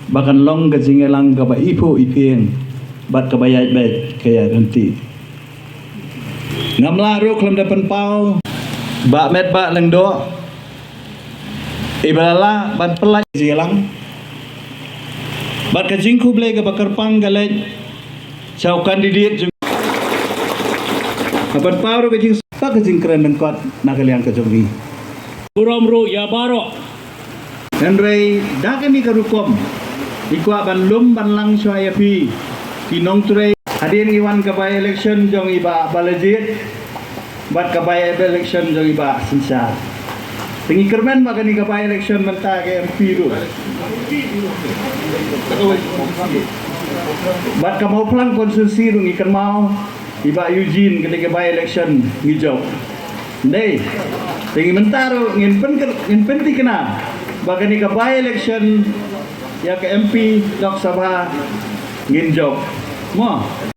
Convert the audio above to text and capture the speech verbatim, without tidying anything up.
Ba kan long ka jingïalang kaba iphuh iphieng bad kaba ïaid beit ka ïaid ryntih. Ngam lah ruh khlem da pynpaw Bah Metbah Lyngdoh, iba la lah ban pynlait jingïalang bad ka jingkhublei kaba kyrpang ka leit sha u candidate jong, ka pynpaw ruh ka jing, ka jingkren lyngkot na ka liang ka jong ngi. Burom ruh ïa baroh. Hynrei da kane ka rukom, i kwah ban lum ban lang shuwa ïa phi ki nongtrei. Hadien ngi wan ka by election jong i Bah Balajied bad ka by election jong i Bah Synshar, te ngi kyrmen ba kane ka by election mynta ka M P ruh bad ka Mawphlang constituency ruh ngi kynmaw i Bah Eugene, kane ka by election ngi jop. Dei, te ngi mynta ruh ngin pyn, ngin pynthikna ba kane ka by election ïa ka M P Lok Sabha ngin jop, mo.